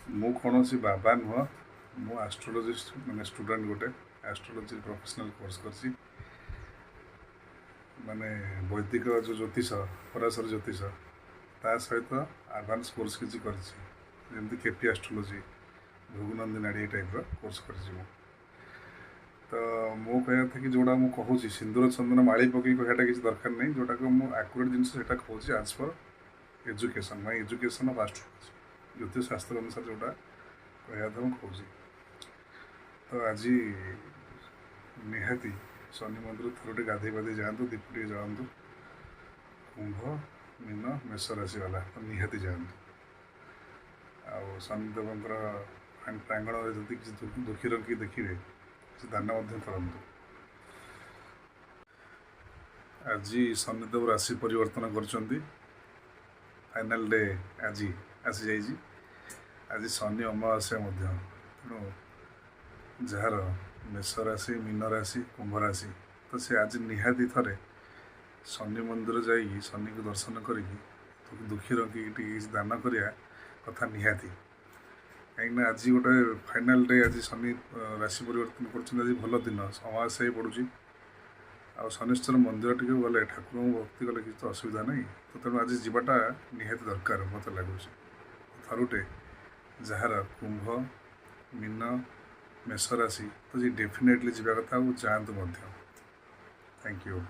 ମୁଁ କୌଣସି ବାବା ନୁହଁ, ମୁଁ ଆଷ୍ଟ୍ରୋଲୋଜିଷ୍ଟ ମାନେ ଷ୍ଟୁଡେଣ୍ଟ ଗୋଟେ, ଆଷ୍ଟ୍ରୋଲୋଜି ପ୍ରଫେସନାଲ୍ କୋର୍ସ କରିଛି। ମାନେ ବୈଦିକ ଯେଉଁ ଜ୍ୟୋତିଷ, ପରାଶର ଜ୍ୟୋତିଷ, ତା ସହିତ ଆଡ଼ଭାନ୍ସ କୋର୍ସ କିଛି କରିଛି, ଯେମିତି କେପି ଆଷ୍ଟ୍ରୋଲୋଜି, ଭୃଗୁନନ୍ଦୀ ନାଡ଼ି, ଏ ଟାଇପ୍ର କୋର୍ସ କରିଛି ମୁଁ। ତ ମୋ କହିବା କଥା କି ଯେଉଁଟା ମୁଁ କହୁଛି, ସିନ୍ଦୁର ଚନ୍ଦନ ମାଳି ପକେଇ କହିବାଟା କିଛି ଦରକାର ନାହିଁ। ଯେଉଁଟାକୁ ମୁଁ ଆକୁରେଟ୍ ଜିନିଷ ସେଇଟା କହୁଛି as per education, my education of astrology, ଜ୍ୟୋତିଷ ଶାସ୍ତ୍ର ଅନୁସାରେ ଯେଉଁଟା କହିବା କଥା ମୁଁ କହୁଛି। ତ ଆଜି ନିହାତି ଶନି ମନ୍ଦିର ଥରୁଟେ ଗାଧେଇ ପାଧେଇ ଯାଆନ୍ତୁ, ଦୀପ ଟିକେ ଜଳାନ୍ତୁ। କୁମ୍ଭ, ମୀନ, ମେଷ ରାଶି ବାଲା ତ ନିହାତି ଯାଆନ୍ତୁ। ଆଉ ଶନିଦେବଙ୍କର ପ୍ରାଙ୍ଗଣରେ ଯଦି କିଛି ଦୁଃଖୀ ରଙ୍କି ଦେଖିବେ, କିଛି ଦାନ ମଧ୍ୟ କରନ୍ତୁ। ଆଜି ଶନିଦେବ ରାଶି ପରିବର୍ତ୍ତନ କରୁଛନ୍ତି। ଫାଇନାଲ୍ ଡେ ଆଜି ଆସିଯାଇଛି। ଆଜି ଶନି ଅମାବାସ୍ୟା ମଧ୍ୟ। ତେଣୁ ଯାହାର ମେଷ ରାଶି, ମୀନ ରାଶି, କୁମ୍ଭ ରାଶି, ତ ସେ ଆଜି ନିହାତି ଥରେ ଶନି ମନ୍ଦିର ଯାଇକି ଶନିକୁ ଦର୍ଶନ କରିକି ଦୁଃଖୀ ରଙ୍କିକି ଟିକେ କିଛି ଦାନ କରିବା କଥା ନିହାତି। କାହିଁକିନା ଆଜି ଗୋଟେ ଫାଇନାଲ୍ ଡେ। ଆଜି ଶନି ରାଶି ପରିବର୍ତ୍ତନ କରୁଛନ୍ତି। ଆଜି ଭଲ ଦିନ, ଅମାବାସ୍ୟା ବି ପଡ଼ୁଛି। ଆଉ ଶନିଶ୍ଚର ମନ୍ଦିର ଟିକେ ଗଲେ, ଠାକୁରଙ୍କୁ ଭକ୍ତି କଲେ କିଛି ତ ଅସୁବିଧା ନାହିଁ। ତ ତେଣୁ ଆଜି ଯିବାଟା ନିହାତି ଦରକାର ମୋତେ ଲାଗୁଛି। ଥରୁଟେ ଯାହାର କୁମ୍ଭ, ମୀନ, ମେଷ ରାଶି, ତ ସେ ଡେଫିନେଟଲି ଯିବା କଥା ଆଉ ଯାଆନ୍ତୁ ମଧ୍ୟ। Thank you.